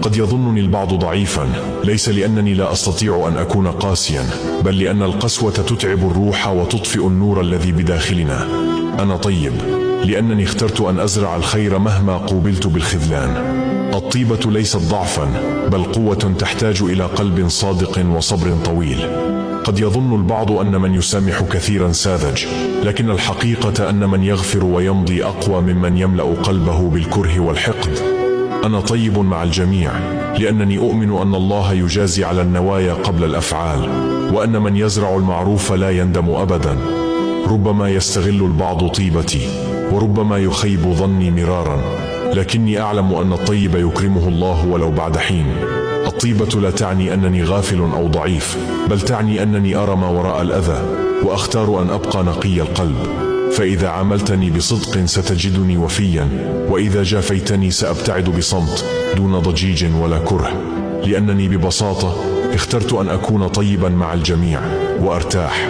قد يظنني البعض ضعيفا، ليس لأنني لا أستطيع أن أكون قاسيا، بل لأن القسوة تتعب الروح وتطفئ النور الذي بداخلنا. أنا طيب لأنني اخترت أن أزرع الخير مهما قوبلت بالخذلان. الطيبة ليست ضعفا، بل قوة تحتاج إلى قلب صادق وصبر طويل. قد يظن البعض أن من يسامح كثيرا ساذج، لكن الحقيقة أن من يغفر ويمضي أقوى ممن يملأ قلبه بالكره والحقد. أنا طيب مع الجميع لأنني أؤمن أن الله يجازي على النوايا قبل الأفعال، وأن من يزرع المعروف لا يندم أبدا. ربما يستغل البعض طيبتي، وربما يخيب ظني مرارا، لكني أعلم أن الطيب يكرمه الله ولو بعد حين. الطيبة لا تعني أنني غافل أو ضعيف، بل تعني أنني أرى ما وراء الأذى وأختار أن أبقى نقي القلب. فإذا عاملتني بصدق ستجدني وفيا، وإذا جافيتني سأبتعد بصمت دون ضجيج ولا كره، لأنني ببساطة اخترت أن أكون طيبا مع الجميع وأرتاح.